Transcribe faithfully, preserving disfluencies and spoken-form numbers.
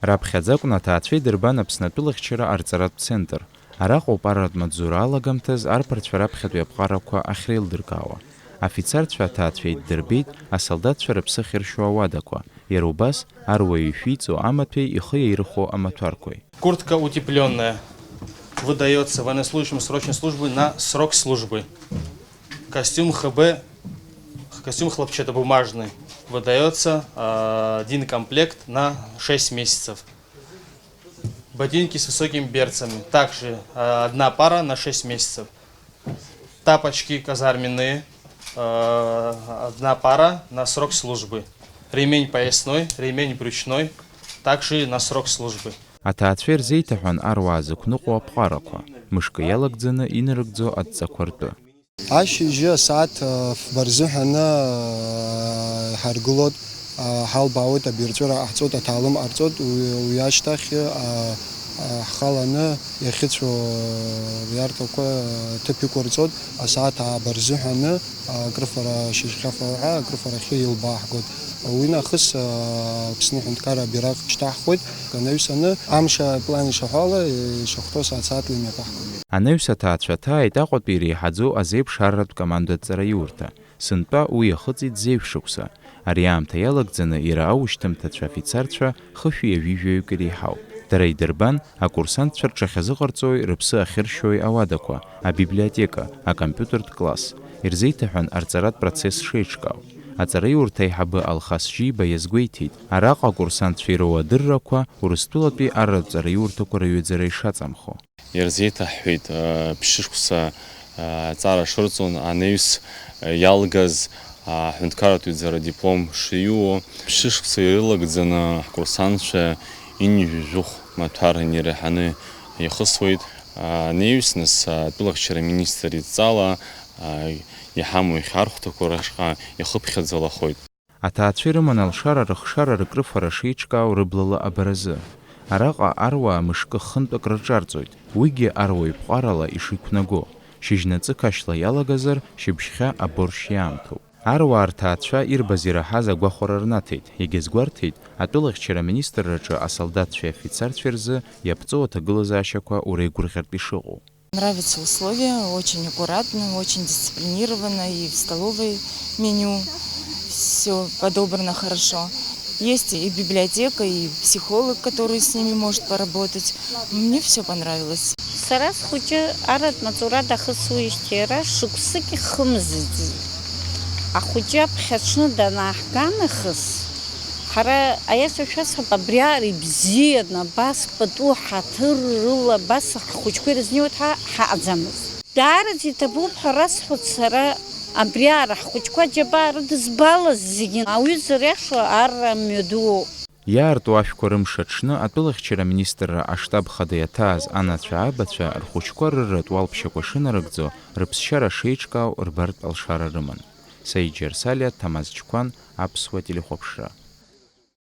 Раԥхьаӡа акәын аҭаацәа идырбан Аԥсны атәылахьчара арҵаратә центр. Араҟоуп арратә маҵзура алагамҭаз арԥарцәа раԥхьатәи аԥҟарақәа ахьреилдыркаауа. Афицарцәа аҭаацәа еиддырбеит асолдаҭцәа рыԥсы ахьыршьо ауадақәа, иара убас аруаҩы ишәиҵо амаҭәеи ихы иаирхәо амаҭәарқәеи. Куртка утеплённая выдаётся военнослужащим срочной службы на срок службы. Костюм Х Б, костюм хлопчатобумажный выдаётся, а, один комплект на шесть месяцев. Ботинки с высокими берцами, также, а, одна пара на шесть месяцев. Тапочки казарменные, а, одна пара на срок службы. Ремень поясной, ремень брючной, также на срок службы. Аҭаацәа ирзеиҭаҳәан аруаа зықәныҟәо аԥҟарақәа, мышкы иалагӡаны инарыгӡо адҵақәа ртәы. Ашьыжьы асааҭ, а, фба рзыҳәаны, а, ҳаргылоит, а, ҳалбаауеит, абирҵәыра ҟаҳҵоит, аҭаалым ҟарҵоит, уи, уи ашьҭахь, а, а, ҳхаланы иахьыцәоу, а, иарҭақәа, а, ҭыԥ иқәырҵоит, асааҭ ааба рзыҳәаны, а, акрыфара шьыжьхьаф ҳәа, акрыфарахьы илбааҳгоит. Уи нахыс, а, Аԥсны аҳәынҭқарра абираҟ шьҭаҳхуеит, анаҩсаны, амш аплан ишаҳәо ала, ишахәҭоу сааҭ-сааҭла имҩаԥаҳгоит. Анаҩс аҭаацәа ҭааит Аҟәатәи иреиҳаӡоу азеиԥш арратә командатә ҵараиурҭа. Сынтәа уи иахыҵит зеижә шықәса. Ари аамҭа иалагӡаны иара аушьҭымҭацәа афицарцәа хышәи ҩажәи жәаҩык иреиҳауп. Дара идырбан, акурсантцәа рҿахьазыҟарҵои рыԥсы ахьыршьои ауадақәа, абиблиотека, акомпиутертә класс. Ирзеиҭаҳәан арҵаратә процесс шеиҿкаау. Аҵараиурҭа аиҳабы Алхас Жиба иазгәеиҭеит, араҟа акурсантцәа ироуа адыррақәа Урыстәылатәи арратә ҵараиурҭақәа рыҩаӡара ишаҵамхо. Ирзеиҭаҳҳәеит, ы, ԥшьышықәса, ы, аҵара шырҵон, анаҩс, ы, иалгаз, ы, аҳәынҭқарратә ҩаӡара диплом шиуо. Ԥшьышықәса ирылагӡаны ҳкурсантцәа ҩынҩажәи жәохә маҭәар инеиҳаны ихысуеит. Анаҩс, нас, атәылахьчара министр идҵала, ы, иҳамоу ихьархәҭақәа рышҟа ихыԥхьаӡалахоит. Аҭаацәа ирыман алшара рыхшара ркрыфара шеиҿкаау рыблала абаразы. Араҟа аруаа мышкы хынтәык рырҿарҵоит, уигьы аруаҩ ԥҟарала ишиқәнаго, шьыжьнаҵы қашьла иалагазар, шьыбжьхьа аборш иаамҭоуп. Аруаа рҭаацәа ирбаз ираҳаз агәахәара рнаҭеит, егьазгәарҭеит, атәылахьчара аминистрраҿы асолдаҭцәеи афицарцәеи рзы иаԥҵоу аҭагылазаашьақәа уреигәырӷьартә ишыҟоу. Нравятся условия, очень аккуратно, очень дисциплинированно, и в столовой меню все подобрано хорошо. Есть и библиотека, и психолог, который с ними может поработать. Мне все понравилось. Сара схәыҷы арратә маҵура дахысуижьҭеи ара шықәсык ихымзаӡеит. Ахәыҷы аԥхьаҽны данааҳга нахыс, ҳара, аиаша шәасҳәап, абри ара ибзианы, абас пату ҳаҭыр рыла, абас ҳхәыҷқәа ирызнеиуеит ҳәа ҳаҟаӡамызт. Даараӡа иҭабуп ҳәа расҳәоит сара, абри ара ҳхәыҷқәа аџьабаа рыдызбалаз зегьы, ауаҩы зыриашо арра мҩадуоуп. Иаарту ашәқәа рымш аҽны атәылахьчара аминистрра аштаб хада иаҭааз анацәа-абацәа рхәыҷқәа рырратә уалԥшьақәа шынарыгӡо, рыԥсшьара шеиҿкаау рбартә алшара рыман. Саид Џьарсалиа, Ҭамаз Ҷқәан, Аԥсуа телехәаԥшра.